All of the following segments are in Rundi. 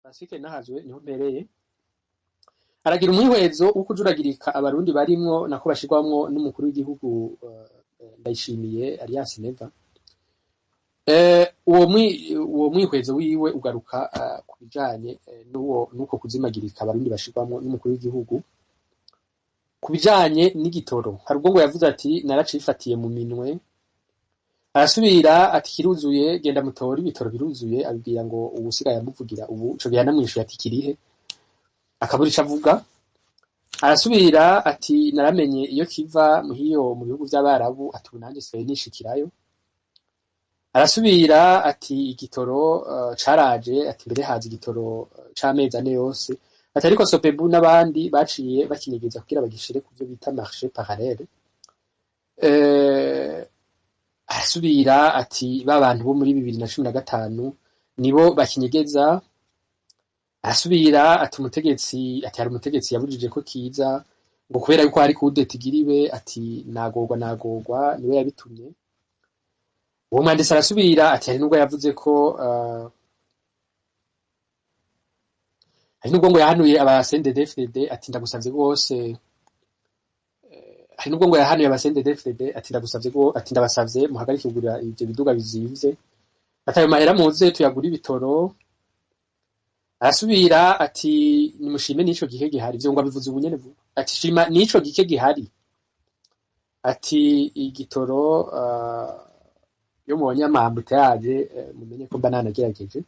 Pacifique Nahazwe niho mpereye. Aragira umwihwezo wo kujuragirika Abarundi barimwo, nako bashirwamwo n'umukuru w'igihugu Ndayishimiye alias Neva. Uwo mwihwezo wiwe ugaruka ku bijanye n'uwo n'uko kuzimagirika Abarundi bashirwamwo n'umukuru w'igihugu ku bijanye n'igitoro. Hari ubwo ngo yavuze ati: "Naracifatiye mu minwe." Arasubira ati: "Kiruzuye, genda mutore, ibitoro biruzuye." Abibwira ngo uwusigaye amuvugira ubu ico gihe anamwishuye ati: "Kirihe?" Akabura ico avuga. Arasubira ati: "Naramenye iyo kiva muhiyo mu bihugu vy'Abarabu." Ati: "Ubu nanje sigaye nishikirayo." Arasubira ati: "Igitoro caraje." Ati: "Mbere haza igitoro c'amezi 4 yose." Ati: "Ariko Sopebu n'abandi baciye bakinyegeza kugira bagishire kuvyo bita marché parallèle." Arasubira ati: "Ba bantu bo muri 2015 nibo bakinyegeza." Arasubira ati: "Umutegetsi", ati: "Hari umutegetsi yabujije ko kiza ngo kubera yuko hari coup d'état igiribe." Ati: "Nagorwa, nagorwa, niwe yabitumye." Uwo mwanditsi arasubira ati: hari nubwo yavuze ko hari nubwo ngo yahanuye aba CNDD-FDD, ati: "Ndagusavye rwose." Hari nubwo ngo yahanuye aba CNDD-FDD, ati: "Ndagusavye go", ati: "Ndabasavye muhagarike kugura ivyo biduga bizimvye." Ati: "Ayo mahera muze tuyagura ibitoro." Arasubira ati: "Nimushime n'ico gike gihari." Ivyo ngo abivuze ubu nyene vuba. Ati: "Shima n'ico gike gihari." Ati: "Igitoro yo mubonye amambute yaje, mumenye ko mba nanagerageje."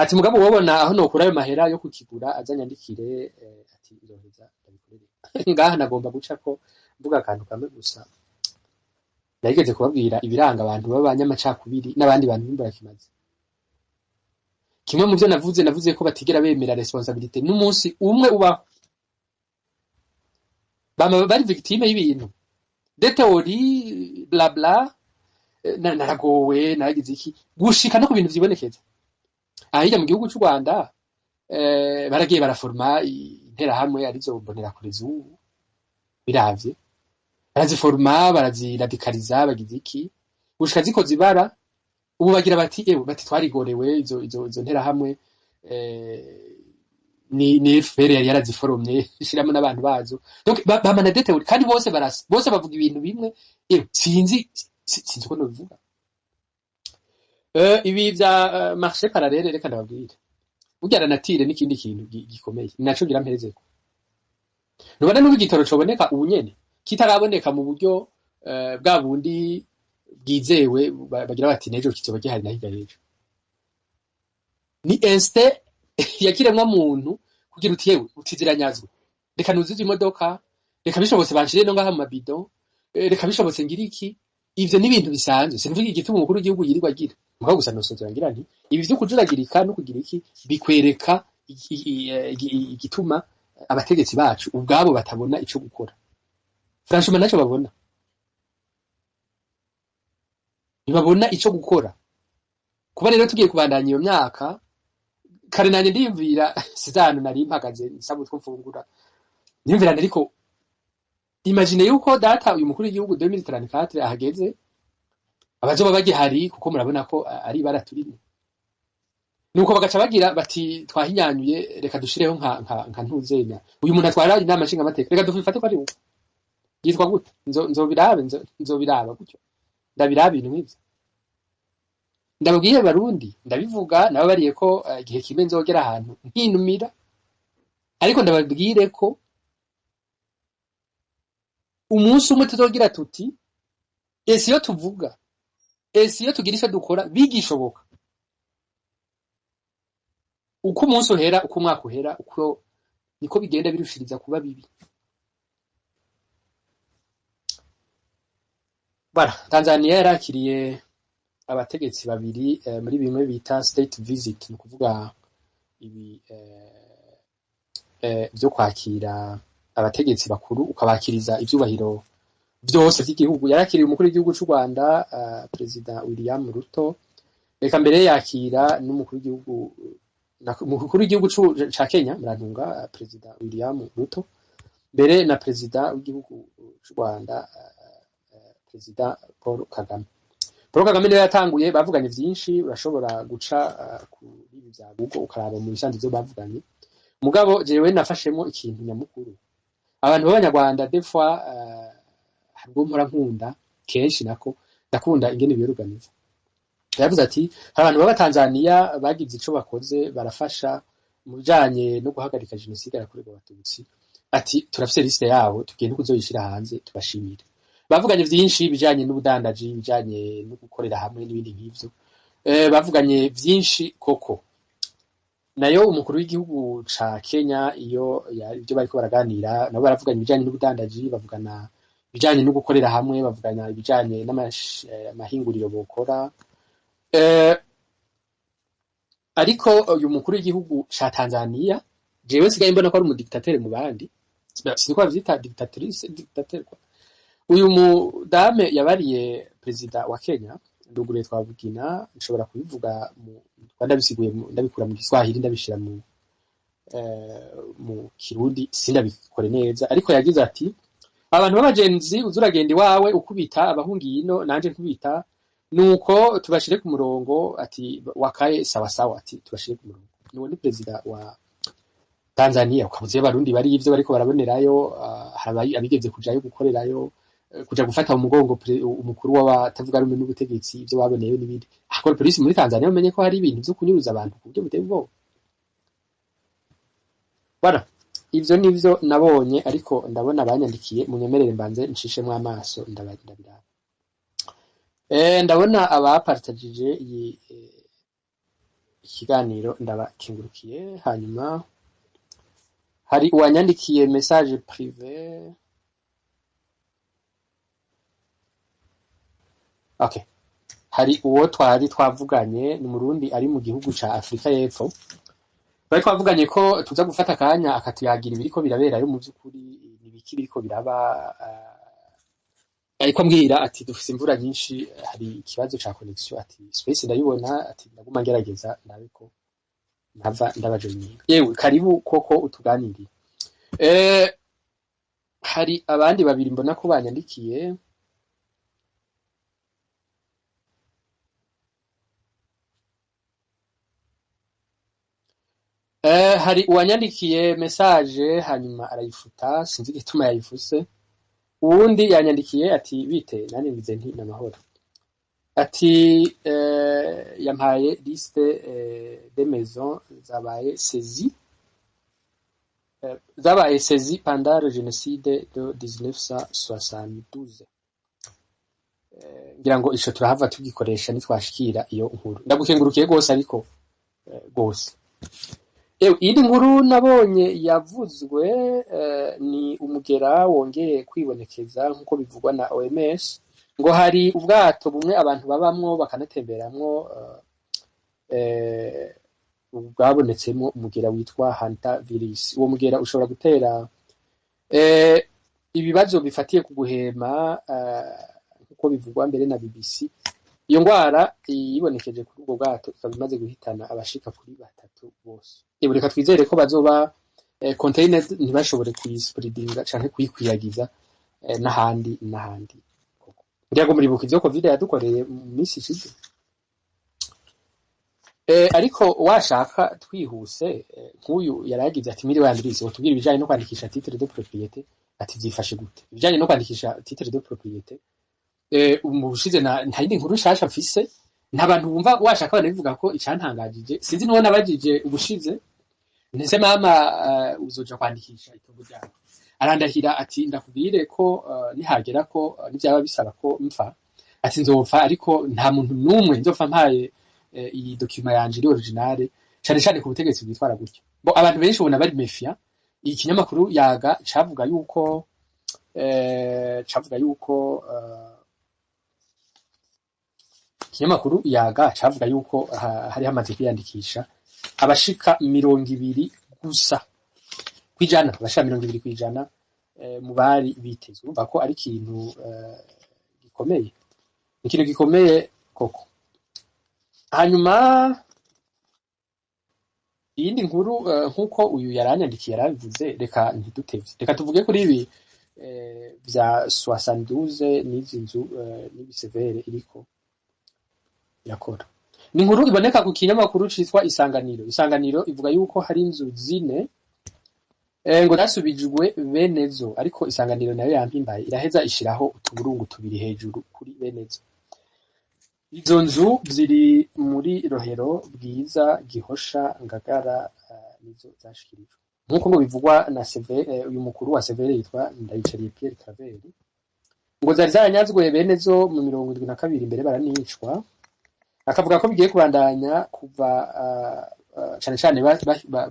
Ati: "Mugabo wobona aho nokura ayo mahera yo kukigura azanyandikire." Ati: "Nzoheza ndabikorere." Ngaha nagomba guca ko mvuga akantu kamwe gusa. Narigeze kubabwira ibiranga abantu b'abanyamacakubiri n'abandi bantu b'imburakimazi. Kimwe mu vyo navuze, navuze ko batigera bemera responsabilité n'umunsi umwe ubaho. Bama bari victime y'ibintu, des théories, bla bla, naragowe, naragize iki, gushika no ku bintu vyibonekeza aha hirya mu gihugu c'u Rwanda. Baragiye baraforma Interahamwe, arizo Mbonerakure z'ubu. Biravye, baraziforma, baraziradikaliza, bagize iki, gushika zikoze ibara. Ubu bagira bati: "Ewe", bati: "Twarigorewe izo Nterahamwe, ni FPR yari yaraziforomye, ishiramo n'abantu bazo." Donc bamana des théories, kandi bose barasa, bose bavuga ibintu bimwe. Ewe, sinzi uko nobivuga. Ibi vya marché parallèle, reka ndababwire, burya la nature n'ikindi kintu gikomeye, ni naco ngira mperezeko. Nubona n'ubu igitoro coboneka ubu nyene kitaraboneka mu buryo bwa bundi bwizewe, bagira bati: "N'ejo kizoba gihari na hirya y'ejo." Ni instinct ya kiremwa muntu kugira uti: "Yewe", uti: "Ziranyazwe, reka nuzuze imodoka, reka bishobotse banshire no ngaha mu mabido, reka bishobotse ngira iki." Ivyo ni ibintu bisanzwe. Simvuga igituma umukuru w'igihugu yirirwa agira. Mugabo gusa nosozera ngira nti: ibi vyo kujuragirika no kugira iki bikwereka igituma abategetsi bacu ubwabo batabona ico gukora. Franchement, naco babona, ntibabona ico gukora. Kuba rero tugiye kubandanya iyo myaka, kare nanje ndiyumvira, siza ahantu nari mpagaze nsaba utwo mfungura, ndiyumvira nti: ariko imagine yuko data uyu mukuru w'igihugu 2034 ahageze, abazoba bagihari, kuko murabona ko ari ibara turimo. Nuko bagaca bagira bati: "Twahinyanyuye, reka dushireho nka ntuzenya uyu muntu atwara inama nshingamateka." Reka dufate ko ari uwo yitwa gute, nzobirabe, nzobiraba gutyo, ndabiraba ibintu nk'ivyo. Ndababwiye Barundi, ndabivuga nababariye ko igihe kimwe nzogera ahantu nkinumira, ariko ndababwire ko umunsi umwe tuzogira tuti: "Ese iyo tuvuga, ese iyo tugira ico dukora bigishoboka?" Uko umunsi uhera, uko umwaka uhera, uko niko bigenda birushiriza kuba bibi. Voilà, Tanzania yarakiriye abategetsi babiri muri bimwe bita state visit, ni ukuvuga ibi vyo kwakira abategetsi bakuru, ukabakiriza ivyubahiro vyose vy'igihugu. Yarakiriye umukuru w'igihugu c'u Rwanda, Perezida William Ruto, reka mbere yakira n'umukuru w'igihugu, umukuru w'igihugu ca Kenya, murantunga, Perezida William Ruto, mbere na Perezida w'igihugu c'u Rwanda, Perezida Paul Kagame. Paul Kagame niwe yatanguye, bavuganye vyinshi. Urashobora guca kuri ibi vya Google ukaraba mu bisanzwe ivyo bavuganye. Mugabo jewe nafashemo ikintu nyamukuru. Abantu b'Abanyarwanda, des fois hari ubwo mpora nkunda, kenshi nako ndakunda ingene biyoruganiza. Yavuze ati hari abantu b'Abatanzaniya bagize ico bakoze, barafasha mu bijanye no guhagarika jenoside yakorewe Abatutsi. Ati turafise liste yabo, tugiye no kuzoyishira hanze tubashimire. Bavuganye vyinshi bijanye n'ubudandaji, bijanye no gukorera hamwe n'ibindi nk'ivyo. Bavuganye vyinshi koko. Nayo umukuru w'igihugu ca Kenya, iyo ibyo bariko baraganira nabo, baravuganye ibijanye n'ubudandaji, bavugana ibijanye no gukorera hamwe, bavugana ibijanye n'amahinguriro bokora. Ariko uyu mukuru w'igihugu ca Tanzania, jewe nsigaye mbona ko ari umudictateur mu bandi, sinzi ko bavyita dictatrice, dictateur quoi. Uyu mudame yabariye perezida wa Kenya Nduguruye Twabugina, nshobora kubivuga mu ndabisiguye, ndabikura mu Giswahili ndabishira mu Kirundi, sindabikore neza, ariko yagize ati abantu b'abagenzi uza uragenda iwawe ukubita abahungiye ino, nanje nkubita, nuko tubashire ku murongo. Ati wakaye sawa sawa, ati tubashire ku murongo. Nuwo ni perezida wa Tanzania. Ukabuze Abarundi bari ivyo bariko barabonerayo. Hari abigeze kujayo gukorerayo, kuja gufata mu mugongo umukuru w'abatavuga rumwe n'ubutegetsi, ivyo baboneyeyo n'ibindi. Akora polisi muri Tanzania, umenye ko hari ibintu vyo kunyuruza abantu ku buryo buteye ubwoba. Voilà, ivyo nivyo nabonye, ariko ndabona abanyandikiye, munyemerere mbanze nshishemwo amaso ndabiraba. Ndabona abapartagije iyi ikiganiro, ndabakengurukiye. Hanyuma hari uwanyandikiye message privé. Okay, hari uwo twari twavuganye, ni Umurundi ari mu gihugu ca Afrika y'Epfo. Twari twavuganye ko tuza gufata akanya akatuyagira ibiriko biraberayo, mu vy'ukuri ni ibiki biriko biraba. Ariko ambwira ati dufise imvura nyinshi, hari ikibazo ca connexion. Ati space ndayibona, ati ndaguma ngerageza ndabe ko mpava ndabajoyininga. Yewe, karibu koko utuganirire. Hari abandi babiri mbona ko banyandikiye. Hari uwanyandikiye message hanyuma arayifuta, sinzi igituma yayifuse. Uwundi yanyandikiye ati bite, nanjye ngize nti n'amahoro. Ati yampaye liste des maisons zabaye saisies, zabaye saisies pendant le génocide de 1972. Ngira ngo ico turahava tugikoresha nitwashikira iyo nkuru. Ndagukengurukiye rwose, ariko rwose. Ewe, iyindi nkuru nabonye yavuzwe ni umugera wongeye kwibonekeza nk'uko bivugwa na OMS, ngo hari ubwato bumwe abantu babamwo bakanatemberamwo, bwabonetsemo umugera witwa hantavirus. Uwo mugera ushobora gutera ibibazo bifatiye ku guhema, nk'uko bivugwa mbere na BBC. Iyo ngwara yibonekeje kuri ubwo bwato ikaba imaze guhitana abashika kuri batatu bose. Ewe, reka twizere ko bazoba contained, ntibashobore kuyispreadinga canke kuyikwiragiza n'ahandi n'ahandi. Ngira ngo muribuka ivyo Covid yadukoreye mu minsi ishize. Ariko washaka twihuse, nk'uyu yaragize ati mwiriwe Andris, wotubwira ibijanye no kwandikisha titre de propriété, ati vyifashe gute ibijanye no kwandikisha titre de propriété? Mu bushize nta yindi nkuru nshasha mfise, nta bantu bumva washaka banabivuga ko icantangajije, sinzi nuwo nabajije ubushize, ntese mama, uzoja kwandikisha itongo ryawe? Arandahira ati ndakubwire ko nihagera ko nivyaba bisaba ko mpfa, ati nzopfa, ariko nta muntu n'umwe nzopfa mpaye iyi document yanje iri originale, cane cane ku butegetsi bwitwara gutyo. Bo abantu benshi ubona bari méfiants. Ikinyamakuru Yaga cavuga yuko ikinyamakuru Yaga cavuga yuko hari hamaze kwiyandikisha abashika 20 gusa kwijana, abashika 20% mu bari bitezwe. Urumva ko ari ikintu gikomeye, ni ikintu gikomeye koko. Hanyuma iyindi nkuru, nk'uko uyu yaranyandikiye yarabivuze, reka ntidutevye, reka tuvuge kuri ibi vya 72 n'izi nzu n'ibisevere iriko. Irakora. Ni inkuru iboneka ku kinyamakuru citwa Isanganiro. Isanganiro ivuga yuko hari inzu zine ngo zasubijwe benezo, ariko Isanganiro nayo yampimbaye, iraheza ishiraho utuburungu tubiri hejuru kuri benezo. Izo nzu ziri muri Rohero, Bwiza, Gihosha, Ngagara, nizo zashikirijwe nk'uko ngo bivugwa na uyu mukuru wa CVR yitwa Ndayicariye Pierre Claver. Ngo zari zaranyazwe benezo mu 72, imbere baranicwa. Akavuga ko bigiye kubandanya kuva cane cane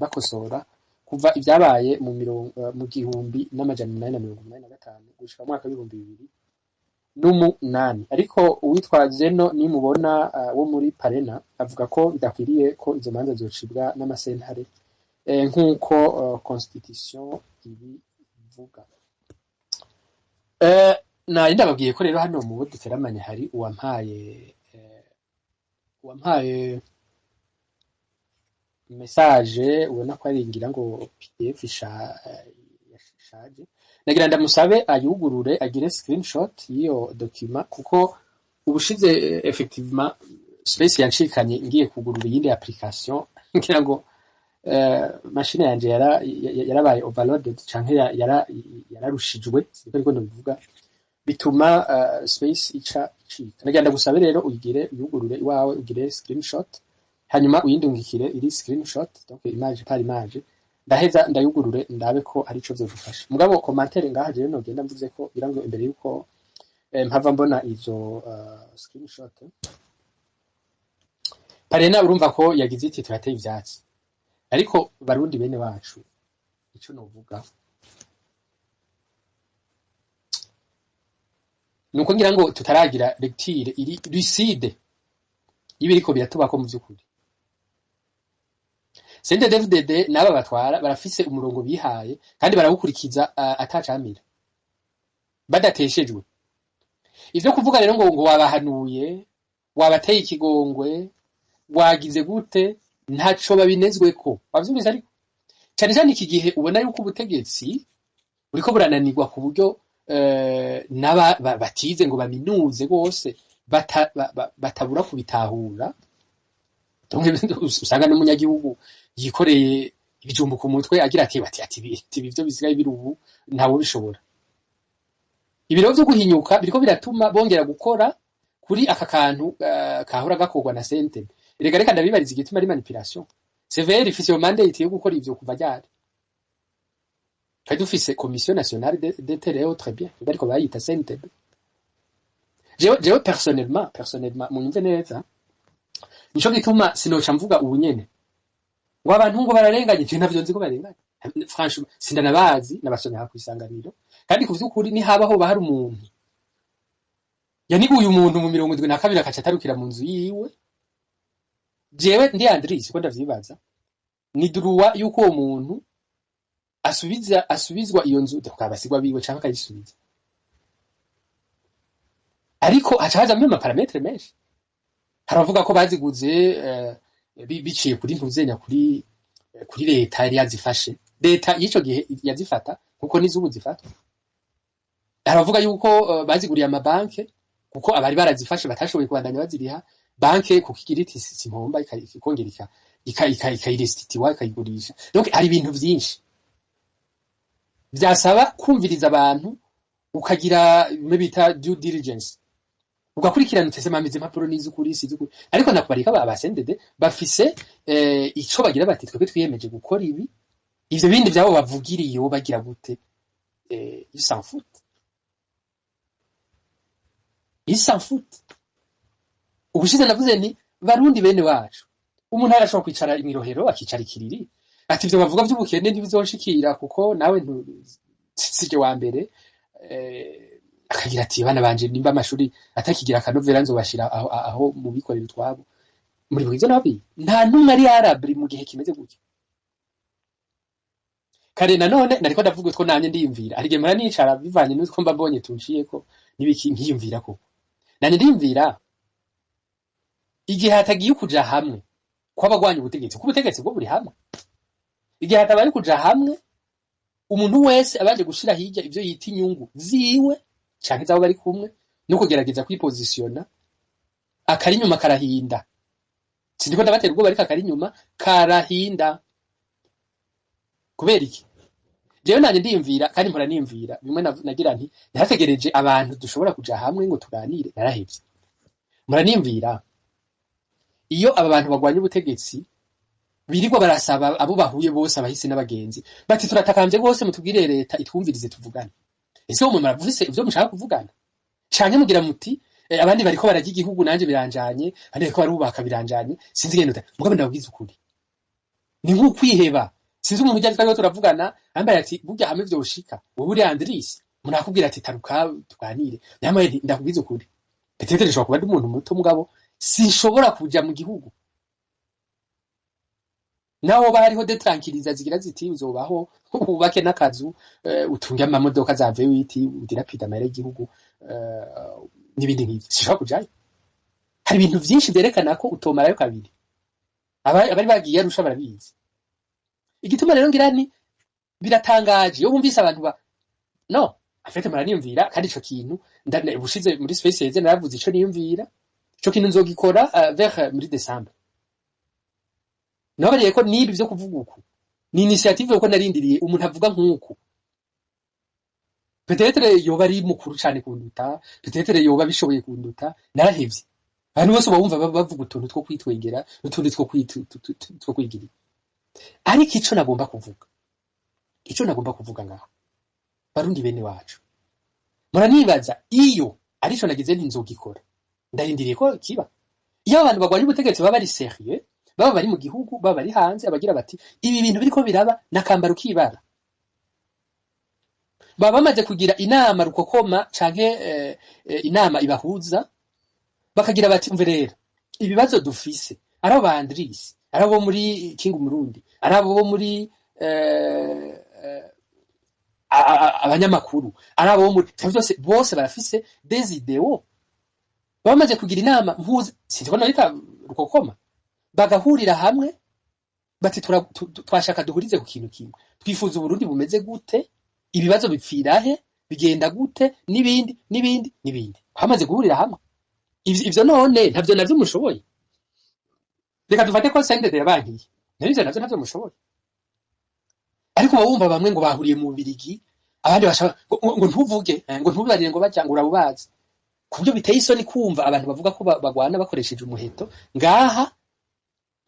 bakosora kuva ibyabaye mu 1885 gushika mu mwaka w'2008. Ariko uwitwa Zeno Nimubona wo muri Parena avuga ko bidakwiriye ko izo manza zocibwa n'amasentare nk'uko constitution ibivuga. Nari ndababwiye ko rero hano mu bo duteramanye hari uwampaye message, ubona ko ari ngira ngo PDF ishaje. Nagira ndamusabe ayugurure, agire screenshot y'iyo document, kuko ubushize effectivement space yancikanye ngiye kugurura iyindi application, ngira ngo machine yanje yarabaye overloaded canke yararushijwe, siko ariko ndabivuga, bituma space ica icika. Nagira ndagusabe rero uyigire, uyugurure iwawe, ugire screenshot, hanyuma uyindungikire iri screenshot, donc image par image. Ndaheza ndayugurure, ndabe ko hari ico vyodufasha. Mugabo commentaire ngaha jewe nogenda mvuze ko ngira ngo imbere yuko mpava mbona izo screenshot, Parena urumva ko yagize iti: "Turateye ivyatsi." Ariko Barundi bene bacu, ico novuga nuko ngira ngo tutaragira lecture iri lucide y'ibiriko biratubako. Mu vy'ukuri, CNDD-FDD n'aba batwara barafise umurongo bihaye kandi barawukurikiza atacamira, badateshejwe. Ivyo kuvuga rero ngo wabahanuye, wabateye ikigongwe, wagize gute, ntaco babinezweko. Wavyumvise? Ariko cane cane iki gihe ubona yuko ubutegetsi buriko burananirwa ku buryo n'aba batize ngo baminuze bose batabura kubitahura. Donc usanga n'umunyagihugu yikoreye ibijumbu ku mutwe agira ati bati ati ibi ivyo bisigaye biri ubu ntawe bishobora. Ibiro vyo guhinyuka biriko biratuma bongera gukora kuri aka kantu kahora gakorwa na CNTB. Reka reka ndabibariza igituma ari manipulation. CVR ifise iyo mandate yo gukora ivyo kuva ryari? Twari dufise Commission nationale de terre, très bien, bariko bayita CNTB. Jewe personnellement, munyumve neza, nico gituma sinoca mvuga ubu nyene ngo abantu ngo bararenganye. Je ntavyo nzi ko barenganye, franchement sindanabazi, nabasomye aha kw'isanganiro. Kandi ku vy'ukuri nihaba hoba hari umuntu yaniguye umuntu mu 72 akaca atarukira mu nzu yiwe, jewe ndi Andris ko ndavyibaza, ni droit yuko uwo muntu asubizwa iyo nzu abasigwa biwe canke akayisubiza. Ariko haca hazamwo ama paramètres menshi. Hari abavuga ko baziguze biciye kuri ntuzenya, kuri leta yari yazifashe, leta y'ico gihe yazifata kuko n'izubu zifata. Hari abavuga yuko baziguriye amabanke kuko abari barazifashe batashoboye kubandanya baziriha, banke kuko igira iti: "Simpomba", ikongera ikayirestituwa, ikayigurisha. Donc hari ibintu vyinshi vyasaba kumviriza abantu, ukagira bimwe bita due diligence, ugakurikirana utese mama izi impapuro n'iz'ukuri si iz'ukuri. Ariko nakubarika ba CNDD bafise ico bagira bati: "Twebwe twiyemeje gukora ibi." Ivyo bindi vyabo bavugiriye bagira gute, ils s'en foutent, ils s'en foutent. Ubushize navuze nti: "Barundi bene wacu, umuntu arashobora kwicara mw'irohero, akicara ikiriri, ati ivyo bavuga vy'ubukene ntibizonshikira, kuko nawe sije wa mbere." Akagira ati: "Bana banje, nimba amashuri atakigira akanovera, nzobashira aho mu bikorera utwabo." Muri bwizo nabi nta numwe ari arabri mu gihe kimeze gutyo. Kare nanone nariko ndavuga utwo namye ndiyumvira. Hari igihe mpora nicara bivanye n'utwo mba mbonye tunciyeko n'ibiki, nkiyumvira koko nanye ndiyumvira igihe hatagiye ukuja hamwe kw'abagwanya ubutegetsi, kuko ubutegetsi bwo buri hamwe, igihe hatabaye kuja hamwe, umuntu wese abanje gushira hirya ivyo yita inyungu ziwe canke z'abo bari kumwe no kugerageza kwipozisiyona. Akari inyuma karahinda. Sindiko ndabatera ubwoba, ariko akari inyuma karahinda. Kubera iki? Jewe nanje ndiyumvira kandi mpora niyumvira bimwe. Nagira nti narategereje abantu dushobora kuja hamwe ngo tuganire, narahevye. Mpora niyumvira iyo aba bantu bagwanya ubutegetsi birirwa barasaba abo bahuye bose, abahisi n'abagenzi, bati: "Turatakambye rwose, mutubwire leta itwumvirize tuvugane." Ese uwo muravuze ivyo mushaka kuvugana, canke mugira muti abandi bariko bararya igihugu, nanje biranjanye, abandi bariko barubaka biranjanye? Sinzi genda mugabo ndababwiza ukuri, ni nk'ukwiheba. Sinzi umuntu ujya twariko turavugana ambaye ati: "Burya hamwe vyoshika wowe uri Andris, umuntu akubwira ati taruka tuganire." Nyamaye nti: "Ndakubwiza ukuri, peut-être nshobora kuba ndi umuntu muto, mugabo sinshobora kuja mu gihugu naho hoba hariho des tranquillisants zigira ziti uzobaho, wubake n'akazu, utunge amamodoka za V8, udirapide amahera y'igihugu, n'ibindi nk'ivyo." Sinshobora kujayo. Hari ibintu vyinshi vyerekana ko utomarayo kabiri. Abari bagiye Arusha barabizi. Igituma rero ngira ni biratangaje iyo bumvise abantu ba no en fait muraniyumvira. Kandi ico kintu ubushize muri space heze naravuze ico niyumvira. Ico kintu nzogikora vers muri décembre. Nababariye ko nibi vyo kuvuga uku ni initiative, kuko narindiriye umuntu avuga nk'uku. Peut-être yoba ari mukuru cane kunduta, peut-être yoba bishoboye kunduta. Narahevye. Abantu bose bumva bavuga utuntu two kwitwengera n'utundi two kwigirira. Ariko ico nagomba kuvuga ngaho, Barundi bene wacu, muranibaza iyo arico nagize nti nzogikora, ndarindiriye ko kiba. Iyo abantu bagwanya ubutegetsi baba bari sérieux, baba bari mu gihugu, baba bari hanze, abagira bati ibi bintu biriko biraba nakambaro kibara, baba bamaze kugira inama rukokoma canke inama ibahuza, bakagira bati: "Umve rero, ibibazo dufise, ari abo ba Andris, ari abo muri King Murundi, ari abo bo muri abanyamakuru, ari abo muri byose, bose barafise des idéaux." Bamaze kugira inama mpuza, sinzi ko narita rukokoma, bagahurira hamwe bati: "Twashaka duhurize ku kintu kimwe. Twifuza Uburundi bumeze gute? Ibibazo bipfira he? Bigenda gute?" N'ibindi n'ibindi n'ibindi. Bamaze guhurira hamwe ivyo none ntavyo navyo mushoboye. Reka dufate ko CNDD yabankiye, nabyo navyo ntavyo mushoboye. Ariko uba wumva bamwe ngo bahuriye mu Bubirigi, abandi bashaka ngo ntuvuge, ngo ntubibarire, ngo bajya ngo urabubazi, ku buryo biteye isoni kumva abantu bavuga ko bagwana bakoresheje umuheto ngaha,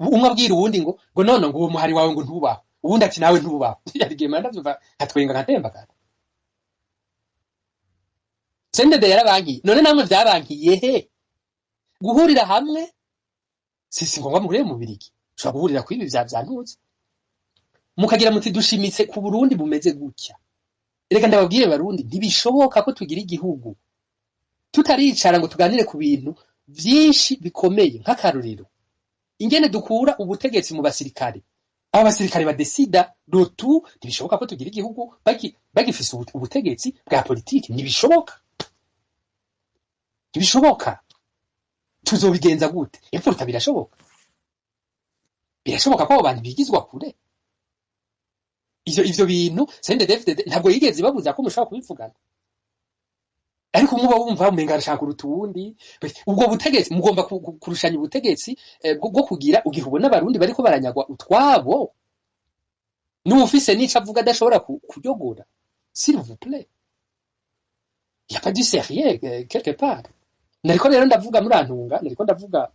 umwe abwira uwundi ngo none ngo uwo muhari wawe ngo ntubaho, uwundi ati nawe ntubaho. Hari igihe mba ndavyumva nkatwenga nkatembagara. CNDD yarabankiye, none namwe vyabankiye he guhurira hamwe? Si ngombwa muhurire mu Bubirigi, ushobora guhurira kuri ibi vya vyantutse, mukagira muti dushimitse ku Burundi bumeze gutya. Reka ndababwire Barundi, ntibishoboka ko tugira igihugu tutaricara ngo tuganire ku bintu vyinshi bikomeye, nk'akarorero ingene dukura ubutegetsi mu basirikare, abo basirikare badesida rotu. Ntibishoboka ko tugira igihugu bagifise ubutegetsi bwa politiki. Ntibishoboka, ntibishoboka. Tuzobigenza gute? Imfuruta birashoboka, birashoboka ko abo bantu bigizwa kure. Ivyo bintu CNDD-FDD ntabwo yigeze ibabuza ko mushobora kubivugana, ariko umwe uba wumva umenga arashaka kuruta uwundi. Ubwo butegetsi mugomba kurushanya ubutegetsi bwo kugira ugihe ubona Abarundi bariko baranyagwa utwabo, n'uwufise n'ico avuga adashobora kuryogora. S'il vous plaît, y a pas du sérieux quelque part. Nariko rero ndavuga, murantunga, nariko ndavuga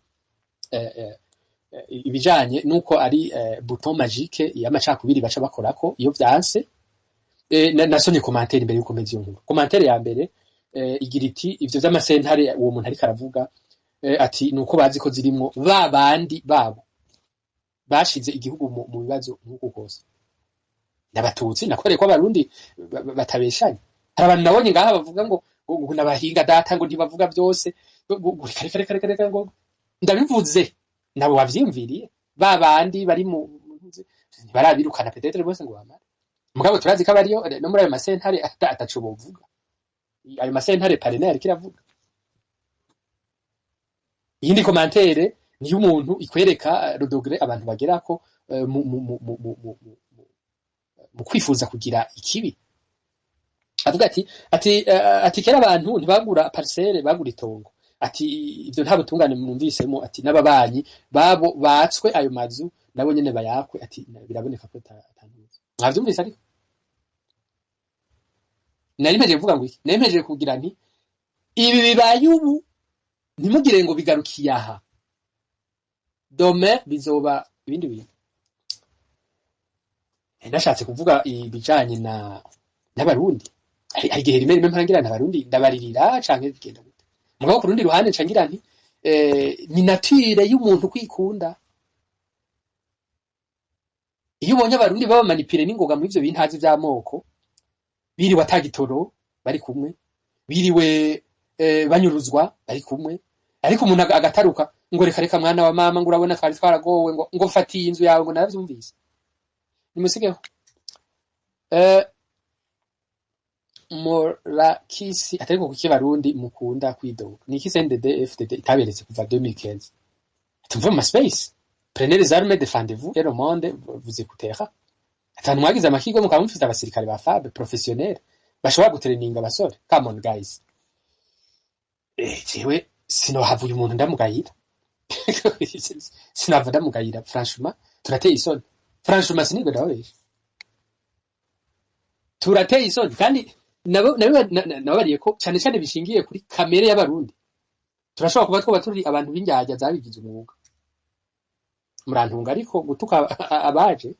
ibijanye nuko ari bouton magique y'amacakubiri baca bakorako iyo vyanse. Nasomye commentaire imbere yuko mpeza iyo nkuru. Commentaire ya mbere igira iti: "Ivyo vy'amasentare uwo muntu ariko aravuga, ati nuko bazi ko zirimwo ba bandi babo bashize igihugu mu bibazo nk'uku kose, n'Abatutsi." Nakoreye ko Abarundi batabeshanye. Hari abantu nabonye ngaha bavuga ngo nabahinga data, ngo ntibavuga vyose, ngo reka reka reka reka reka, ngo ndabivuze nabo wavyiyumviriye. Ba bandi bari mu ntibarabirukana peut-être bose ngo bamare, mugabo turazi ko abariyo no muri ayo masentare ataco bovuga. Ayo masentare parena yariko iravuga. Iyindi commentaire niyo umuntu ikwereka le degré abantu bagerako mu kwifuza kugira ikibi. Avuga ati kera abantu ntibagura parcelle, bagura itongo. Ati ivyo nta butungane mwumvisemo. Ati n'ababanyi babo batswe ayo mazu nabo nyene bayakwe. Ati biraboneka ko atantuzi mwavyumvise. Ariko nari mpejeje kuvuga ngo iki? Nari mpejeje kugira nti ibi bibaye ubu, ntimugire ngo bigarukiye aha, demain bizoba ibindi bintu. Nashatse kuvuga ibijanye na n'Abarundi. Hari igihe rimwe rimwe mpora ngira nti Abarundi ndabaririra canke bigenda gute? Mugabo ku rundi ruhande nca ngira nti ni nature y'umuntu kwikunda. Iyo ubonye Abarundi baba manipulés n'ingoga muri ivyo bintazi vy'amoko, biriwe atagitoro bari kumwe, biriwe banyuruzwa bari kumwe, ariko umuntu agataruka ngo reka reka mwana wa mama, ngo urabona twari twaragowe, ngo mfatiye inzu yawe, ngo naravyumvise. Nimusigeho. Morakisi atariko kuki Barundi mukunda kwidoga? Niki CNDD FDD itaberetse kuva 2015? Tuve mu space, prenez les armes, défendez-vous et le monde vous écoutera. Atantu mwagize amahirwe mukaba mufite abasirikare ba FAB professionnel bashobora gutreninga abasore. Come on guys, jewe sinohava uyu muntu ndamugayira, sinava ndamugayira. Franchement turateye isoni, franchement sinigwe ndababesha, turateye isoni. Kandi nababariye ko cyane cyane bishingiye kuri kamere y'Abarundi. Turashobora kuba twoba turi abantu b'indyarya zabigize umwuga, murantunga, ariko gutuka abaje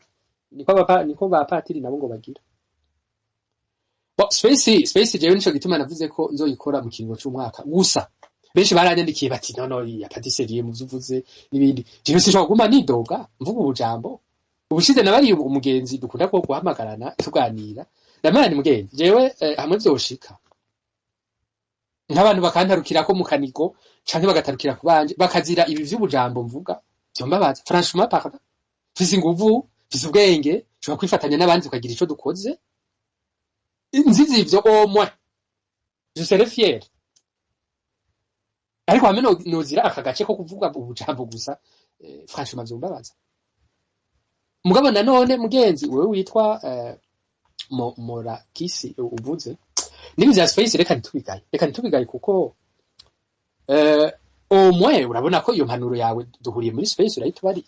niko ba patiri nabo ngo bagira. Bon, space jewe nico gituma navuze ko nzoyikora mu kiringo c'umwaka gusa. Benshi baranyandikiye bati no no, ya patisserie mu vyuvuze n'ibindi. Jewe sinshobora kuguma nidoga mvuga ubujambo. Ubushize nabariye umugenzi dukunda ko guhamagarana tuganira, ndamana ni mugenzi jewe, hamwe vyoshika nk'abantu bakantarukirako mu kanigo canke bagatarukira ku banje bakazira ibi vy'ubujambo mvuga, vyombabaza. Franchement pardon, mfise inguvu, mfise ubwenge, nshobora kwifatanya n'abandi tukagira ico dukoze. Nzize ivyo, au moins je serais fier. Ariko hamwe nozira aka gace ko kuvuga ubujambo gusa, franchement vyombabaza. Mugabo nanone mugenzi wewe witwa Morakisi uvuze nibi vya space, reka ntitubigaye, reka ntitubigaye, kuko au moins urabona ko iyo mpanuro yawe duhuriye muri space urayitubariye.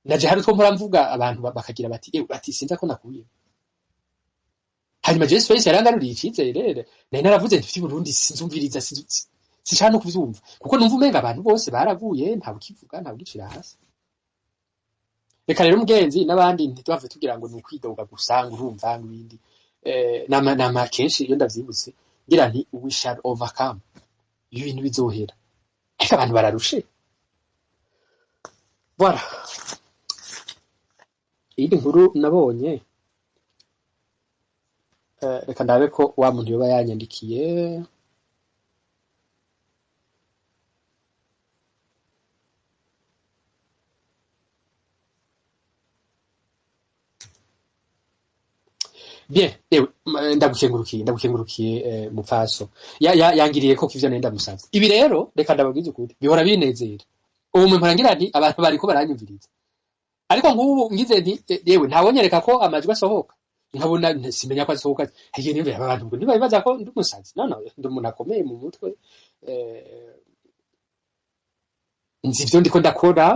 Naje hari utwo mpora mvuga abantu bakagira bati bati sinza ko nakuye. Hanyuma je space yarangaruriye icizere. Nari naravuze nti Burundi sinzumviriza, sinshaka no kuvyumva, kuko numva umenga abantu bose baraguye, nta bukivuga, nta bugicira hasi. Reka rero mugenzi n'abandi ntituhave tugira ngo ni ukwidoga gusa, ngo urumva ngo ibindi. Nama kenshi iyo ndavyibutse ngira nti we shall overcome, ibi bintu bizohera, ariko abantu bararushe. Voilà. Iyindi nkuru nabonye, reka ndabe ko wa muntu yoba yanyandikiye. Bien, ewe ndagukengurukiye, ndagukengurukiye, mupfaso yangiriye ko ivyo nari ndamusavye. Ibi rero reka ndababwize ukuri, bihora binezera. Ubu mpora ngira nti abantu bariko baranyumviriza, ariko nk'ubu ngize nti yewe ntawonyereka ko amajwi asohoka, nkabona simenya ko asohoka. Hagiye nimba abantu ngo ntibabibaza ko ndi umusazi. No no, ndi umuntu akomeye mu mutwe, nzi ivyo ndiko ndakora,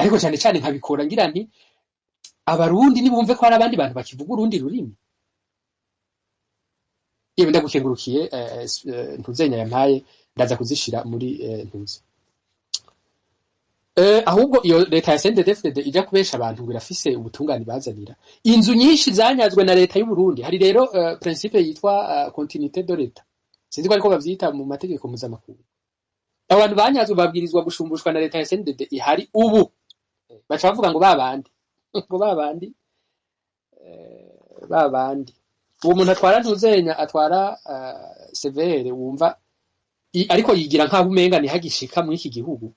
ariko cyane cyane nkabikora ngira nti Abarundi nibumve ko hari abandi bantu bakivuga urundi rurimi. Yewe ndagukengurukiye, ntuzenya yampaye ndaza kuzishira muri ntuzi. Ahubwo iyo leta ya CNDD-FDD ija kubesha abantu ngo irafise ubutungane, bazanira inzu nyinshi zanyazwe na leta y'u Burundi. Hari rero principe yitwa continuité de l'État, sinzi ko ariko bavyita mu mategeko mpuzamakungu. Abantu banyazwe babwirizwa gushumbushwa na leta ya CNDD ihari ubu. Baca bavuga ngo babandi, ngo babandi, babandi. Uwo muntu atwara ntuzenya, atwara severe, wumva ariko yigira nkaho umenga ntihagishika muri iki gihugu.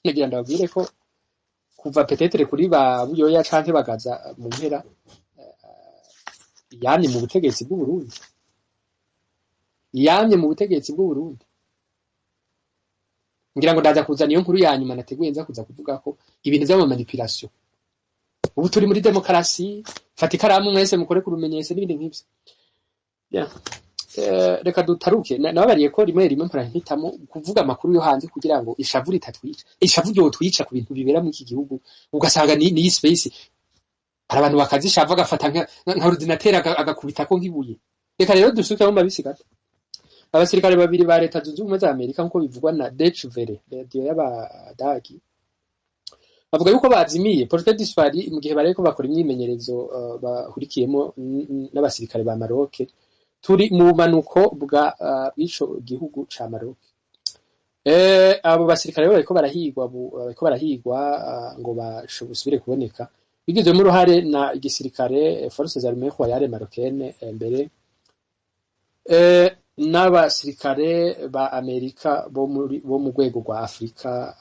Nagira ndababwire ko kuva peut-être kuri ba Buyoya canke Bagaza mu mpera, yamye mu butegetsi bw'u Burundi, yamye mu butegetsi bw'u Burundi. Ngira ngo ndaza kuzana iyo nkuru ya nyuma nateguye, nza kuza kuvuga ko ibintu vy'ama manipulation. Ubu turi muri demokarasi, fata ikaramu mwese mukore ku rumenyetso n'ibindi nk'ivyo. Yeah. Reka dutaruke. Nababariye ko rimwe rimwe mpora mpitamo kuvuga amakuru yo hanze kugira ngo ishavu ritatwica, ishavu ryotwica ku bintu bibera muri iki gihugu. Ugasanga ni space, hari abantu bakazishava, agafata nka ordinateur agakubitako nk'ibuye. Reka rero dusukemo mabisi gato. Abasirikare babiri ba Leta Zunze Ubumwe za Amerika, nk'uko bivugwa na Deutsche Welle, radiyo y'Abadagi, bavuga yuko bazimiye, porté disparu, mu gihe bariko bakora imyimenyerezo bahurikiyemo n'abasirikare ba Maroc. Turi mu bumanuko bwa bw'ico gihugu ca Maroc. Abo basirikare bariko barahigwa ngo basubire kuboneka, bigizwemo uruhare na igisirikare, Forces Armées Royales Marocaines, mbere n'abasirikare ba Amerika bo mu rwego rwa Afrika,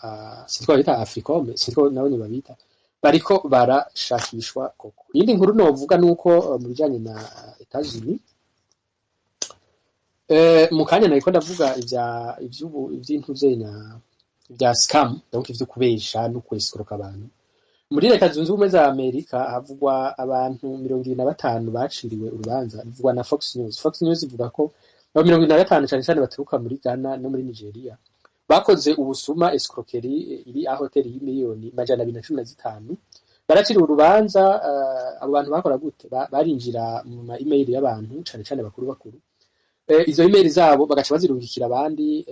sinzi ko babita Africom, sinzi ko nabo babita, bariko barashakishwa koko. Iyindi nkuru novuga nuko mu bijanye na Etats-Unis, mu kanya nariko ndavuga ivya ivy'ubu ivy'intuze na ibya scam, donc ivyo kubesha no kwescroka abantu. Muri Leta Zunze Ubumwe za Amerika havugwa abantu 25 baciriwe urubanza, bivugwa na Fox News. Fox News ivuga ko abo 25 cane cane baturuka muri Ghana no muri Nigeria, bakoze ubusuma, escroquerie iri aho hoteli y'imiliyoni 215. Baraciriwe urubanza. Abo bantu bakora gute? Barinjira mu ma email y'abantu, cane cane bakuru bakuru, izo email zabo bagaca bazirungikira abandi.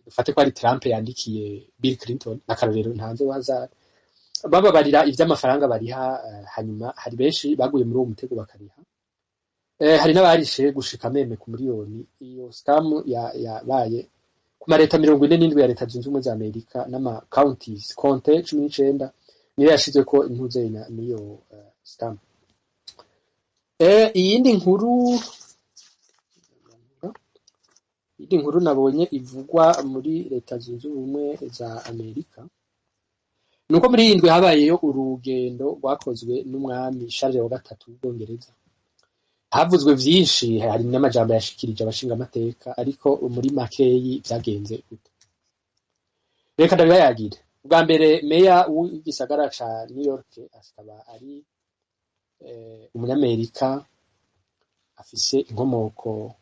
Dufate ko ari Trump yandikiye Bill Clinton, akarorero ntanze wa hasard, bababarira ivy'amafaranga bariha. Hanyuma hari benshi baguye muri uwo mutego bakariha. Hari n'abarishe gushika même ku miliyoni. Iyo scam yabaye ku mareta 47 ya Leta Zunze Ubumwe za Amerika n'ama counties, comté 19 niyo yashizweko intuze niyo scam. Iyindi nkuru nabonye ivugwa muri Leta Zunze Ubumwe za Amerika nuko muri iyi ndwi habayeyo urugendo rwakozwe n'umwami Charles wa gatatu w'Ubwongereza. Havuzwe vyinshi, hari n'amajambo yashikirije abashingamateka, ariko muri makeyi vyagenze gute? Reka ndabibayagire. Ubwa mbere, meya w'igisagara ca New York akaba ari umunyamerika afise inkomoko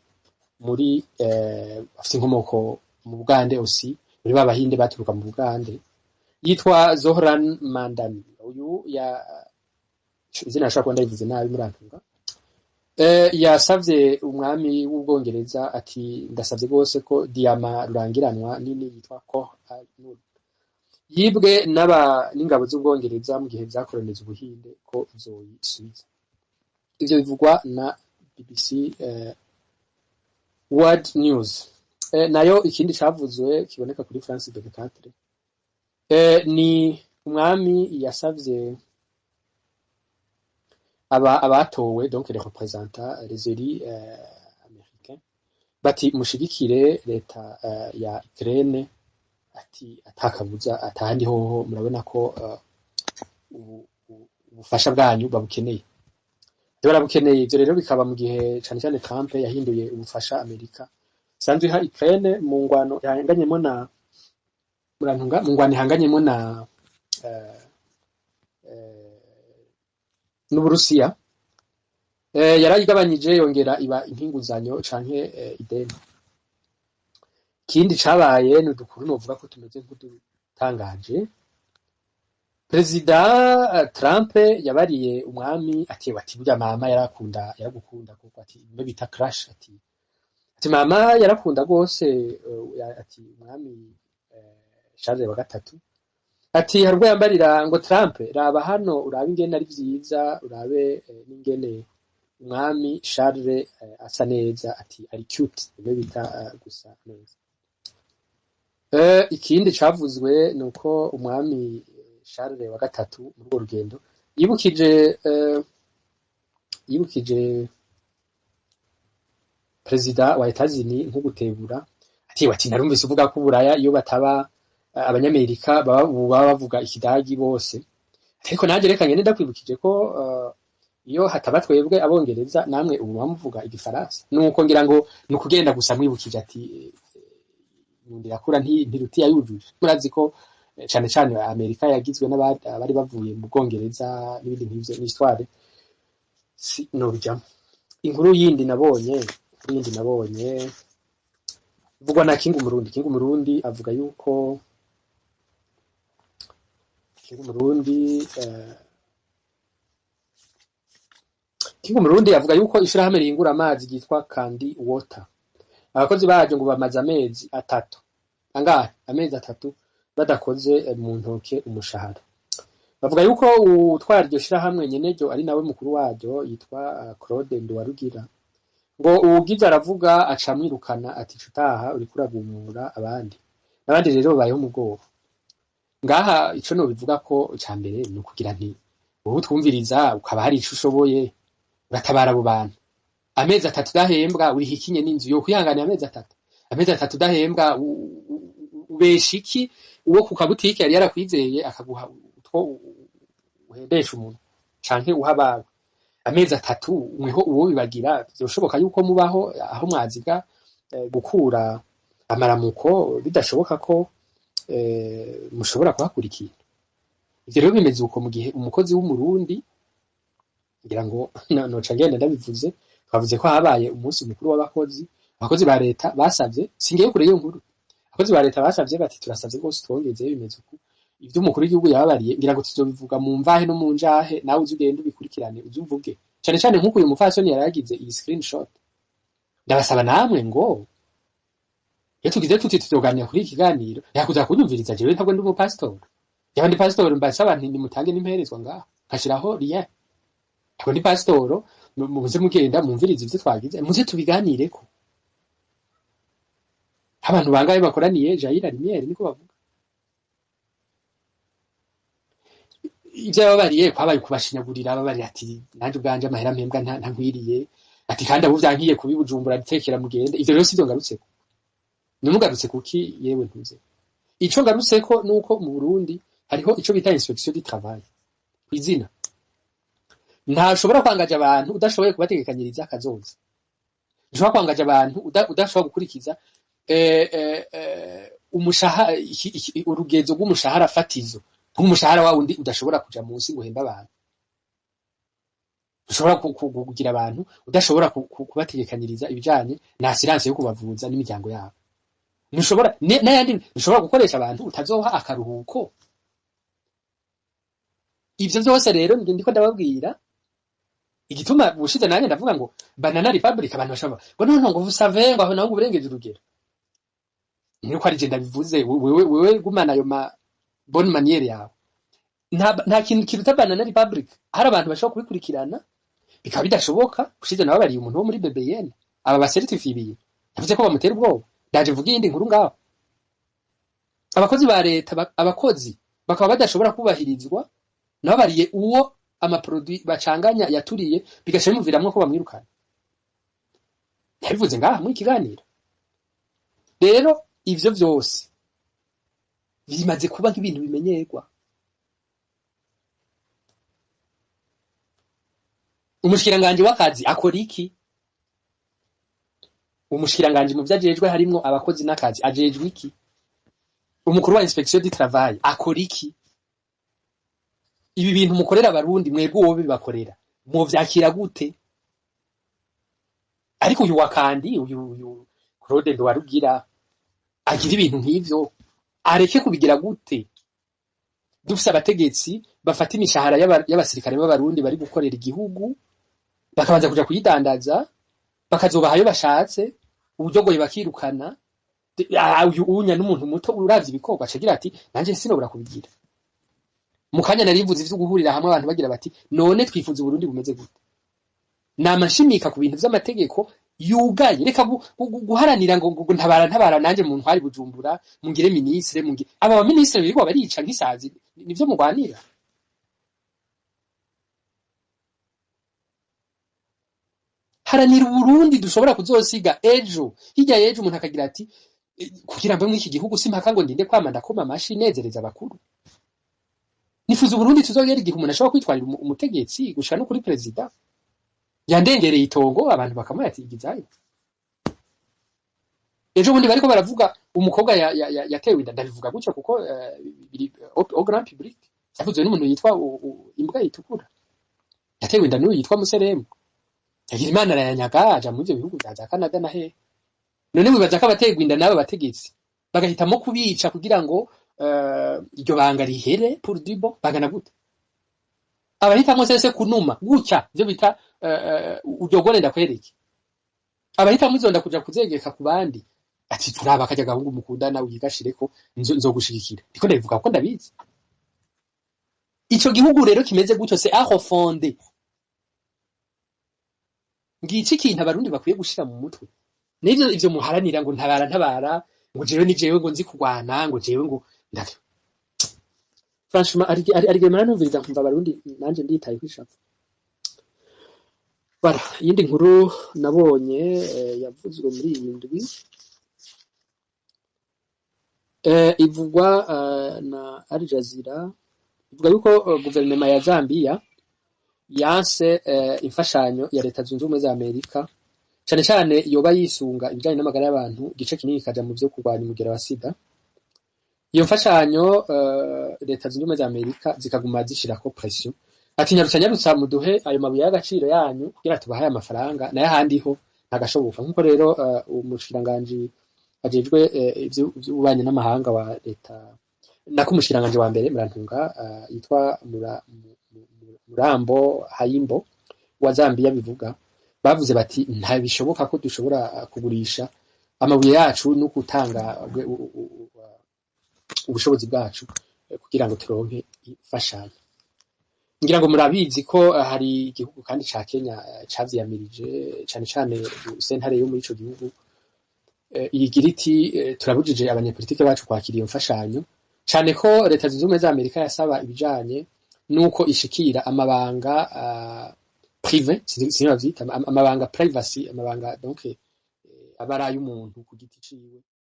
muri afise inkomoko mu Bugande aussi, muri ba Bahinde baturuka mu Bugande, yitwa Zohran Mandani. Uyu ya izina ashobora kuba ndabivuze nabi, murantunga. Yasavye umwami w'Ubwongereza ati: "Ndasavye rwose ko diyama rurangiranwa nini yitwa Koh-i-Noor yibwe n'aba n'ingabo z'Ubwongereza mu gihe vyakoloniza Ubuhinde, ko zoyisubiza." Ivyo bivugwa na BBC World News. Nayo ikindi cavuzwe kiboneka kuri France 24, ni umwami yasavye aba abatowe, donc les représentants, les élus américains, bati: "Mushigikire leta ya Ukraine." Ati: "Atakabuza atahandi hoho murabona ko ubufasha bwanyu babukeneye." Ivyo barabukeneye. Ivyo rero bikaba mu gihe cane cane Trump yahinduye ubufasha Amerika isanzwe iha Ukraine mu ngwano ihanganyemo na, murantunga, mu ngwano ihanganyemo na n'Uburusiya. Yarayigabanyije, yongera iba inkinguzanyo canke ideni. Ikindi cabaye ni udukuru novuga ko tumeze nk'udutangaje. Perezida Trump yabariye umwami ati burya mama yarakunda, yaragukunda kuko, ati bimwe bita crush, ati mama yarakunda rwose, ati umwami Charles wa gatatu, ati hari ubwo yambarira ngo: "Trump, raba hano, urabe ingene ari vyiza, urabe n'ingene umwami Charles asa neza," ati ari cute, bimwe bita gusa neza. Ikindi cavuzwe ni uko umwami Charles wa gatatu muri urwo rugendo yibukije perezida wa Etats-Unis nk'ugutebura, ati: "Narumvise uvuga ko Uburaya iyo bataba abanyamerika baba ubu baba bavuga ikidagi bose, ariko nanjye reka ngende ndakwibukije ko iyo hataba twebwe Abongereza, namwe ubu muba muvuga igifaransa." Nuko ngira ngo ni ukugenda gusa mwibukije ati nyundo irakura ntiruti yayujuje. Murazi ko cane cane Amerika yagizwe n'abari bavuye mu Bwongereza n'ibindi nk'ivyo, ni histoire si nobijamwo. Inkuru yindi nabonye, inkuru Yindi nabonye ivugwa na Kingu Murundi. Kingu Murundi avuga yuko Kingu Murundi Kingu Murundi avuga yuko ishirahamwe rihingura amazi ryitwa Kandi Water, abakozi baryo ngo bamaze amezi 3, angahe, amezi 3 badakoze mu ntoke umushahara. Bavuga yuko utwara iryo shirahamwe nyeneryo ari nawe mukuru waryo yitwa Claude Nduwarugira, ngo uwugize aravuga aca amwirukana, ati utaha uriko uragumura abandi. N'abandi rero babayeho mu bwoba. Ngaha ico nobivuga ko ica mbere ni ukugira nti wowe utwumviriza ukaba hari ico ushoboye, uratabara abo bantu. Amezi 3 udahembwa, uriha ikinye n'inzu? Yo kwihanganira amezi 3? Amezi 3 udahembwa, ubesha iki uwo ku kabutike yari yarakwizeye akaguha utwo uhendesha umuntu canke uha abawe? Amezi 3 mweho uwo bibagira, vyoshoboka yuko mubaho aho mwaziga gukura amaramuko, bidashoboka ko mushobora kuhakura ikintu. Ivyo rero bimeze uko mu gihe umukozi w'Umurundi, ngira ngo noca ngenda ndabivuze, twavuze ko habaye umunsi mukuru w'abakozi. Abakozi ba leta basavye, singiye kure y'iyo nkuru, abakozi ba leta basavye bati turasavye rwose twongeze. Bimeze uku, ivyo umukuru w'igihugu yababariye ngira ngo tuzobivuga mu mvahe no mu njahe, nawe uze ugende ubikurikirane, uze uvuge cane cane nk'uko uyu mupfasoni yaragize iyi screenshot. Ndabasaba namwe ngo iyo tugize tuti tuzoganira kuri iki kiganiro, yakuza kunyumviriza. Jewe ntabwo ndi umupasitori. Yaba ndi pasitoro mbasaba nti nimutange n'imperezwa ngaho nkashiraho lien. Ntabwo ndi pasitoro. Muze mugenda mumvirize ivyo twagize, muze tubiganireko. Abantu bangahe bakoraniye jaira lumière, niko bavuga. Ivyo yababariye kwabaye kubashinyagurira. Ababarira ati nanje ubwanje amahera mpembwa ntankwiriye, ati kandi abo vyankiye kubibujumbura nditekera mugende. Ivyo rero sivyo ngarutseko. Nimugarutse kuki yewe ntuze? Ico ngarutseko nuko mu Burundi hariho ico bita inspection du travail kw'izina. Ntashobora kwangaja abantu udashoboye kubategekanyiriza akazoza. Ntushobora kwangaja abantu udashobora gukurikiza umushahara, urugezo rw'umushahara fatizo, nk'umushahara wa wundi udashobora kuja munsi ngo uhembe abantu. Ushobora kugira abantu udashobora kubategekanyiriza ibijanye na assurance yo kubavuza n'imiryango yabo. Ntushobora n'ayandi, ntushobora gukoresha abantu utazoha akaruhuko. Ivyo vyose rero ndiko ndababwira igituma bushize nanjye ndavuga ngo banana republic. Abantu bashobora ngo non, ngo vous savez, ngo aho naho ngo uburengeje urugero. Nuko ari je ndabivuze, wewe gumana ayo ma bonne manière yawe. Nta kintu kiruta banana republic. Hari abantu bashobora kubikurikirana bikaba bidashoboka. Ushize nabo bariye umuntu wo muri BBN, aba bacertifiye ibintu, yavuze ko bamutera ubwoba. Ndaje mvuga iyindi nkuru ngaho. Abakozi ba leta, abakozi bakaba badashobora kubahirizwa, nabo bariye uwo amaproduit bacanganya yaturiye, bigaca bimuviramwo ko bamwirukana. Yabivuze ngaha muri kiganiro. Rero ivyo vyose bimaze kuba nk'ibintu bimenyerwa. Umushikiranganji w'akazi akora iki? Umushikiranganji mu vyo ajejwe harimwo abakozi n'akazi, ajejwe iki? Umukuru wa inspection du travail akora iki? Ibi bintu mukorera Abarundi, mwebwe uwo bibakorera mwovyakira gute? Ariko uyu wakandi, uyu Claude Nduwarugira agira ibintu nk'ivyo, areke kubigira gute? Dufise abategetsi bafata imishahara y'abasirikare b'Abarundi bari gukorera igihugu, bakabanza kuja kuyidandaza, bakazobaha ayo bashatse, uburyogoye bakirukana. Uyu unya n'umuntu muto uravye ibikorwa acagira ati nanje sinobura kubigira. Mu kanya narivuze ivyo guhurira hamwe, abantu bagira bati none twifuza Uburundi bumeze gute? Nama nshimika ku bintu vy'amategeko yugaye. Reka guharanira ngo ntabara, ntabara nanje mu ntwari Bujumbura, mungire ministre, mungire. Aba ba ministre birirwa barica nk'isazi, nivyo mugwanira? Haranira Uburundi dushobora kuzosiga ejo, hirya y'ejo, umuntu akagira ati kugira mbe muri iki gihugu simpaka ngo ndinde kwama ndakoma amashi nezereza abakuru. Nifuza Uburundi tuzogera igihe umuntu ashobora kwitwarira umutegetsi gushika no kuri perezida yandengereye itongo, abantu bakamuha ati igizayo. Ejo bundi bariko baravuga umukobwa yatewe inda. Ndabivuga gutyo kuko biri au grand public, yavuzwe n'umuntu yitwa Imbwa Itukura. Yatewe inda n'uyu yitwa Museremu. Yagira Imana arayanyaga, aja muri ivyo bihugu vya za Canada na hehe. None wibaza ko abaterwa inda n'abo bategetsi bagahitamo kubica kugira ngo iryo banga rihere pour du bon, bangana gute? Abahitamwo sese kunuma gutya, ivyo bita uryogone ndakwereke, abahitamwo izo nda kuja kuzegeka ku bandi, ati turaba karya gahungu mukundana wigashireko, nzogushigikira. Ndiko ndabivuga kuko ndabizi. Ico gihugu rero kimeze gutyo, c'est à refonder. Ngici ikintu Abarundi bakwiye gushira mu mutwe, nivyo ivyo muharanira ngo ntabara ntabara, ngo jewe ni jewe, ngo nzi kurwana, ngo jewe ngo ndavyo. Franchement, ari ari numviriza nkumva Abarundi nanje nditaye kwishavu. Voilà, iyindi nkuru nabonye yavuzwe muri iyi ndwi ivugwa na Al Jazeera, ivuga yuko guverinoma ya Zambia yanse imfashanyo ya Leta Zunze Ubumwe za Amerika, cane cane yoba yisunga ibijanye n'amagara y'abantu, igice kinini kaja mu vyo kurwanya umugera wa sida. Iyo mfashanyo, Leta Zunze Ubumwe za Amerika zikaguma zishirako pression, ati nyarutsa nyarutsa muduhe ayo mabuye y'agaciro yanyu kugira tubahaye amafaranga, nayo ahandi ho ntagashoboka. Nkuko rero umushikiranganji ajejwe ivy'ububanyi n'amahanga wa leta, nako umushikiranganji wa mbere, murantunga, yitwa Murambo Hayimbo wa Zambia bivuga, bavuze bati ntabishoboka ko dushobora kugurisha amabuye yacu no gutanga ubushobozi bwacu kugira ngo turonke imfashanyo. Ngira ngo murabizi ko hari igihugu kandi ca Kenya cavyiyamirije cane cane. Sentare yo muri ico gihugu igira iti turabujije abanyepolitike bacu kwakira iyo mfashanyo, cane ko Leta Zunze Ubumwe za Amerika yasaba ibijanye nuko ishikira amabanga privé, sinzi bavyita amabanga privacy, amabanga donc aba ari ay'umuntu ku giti ciwe.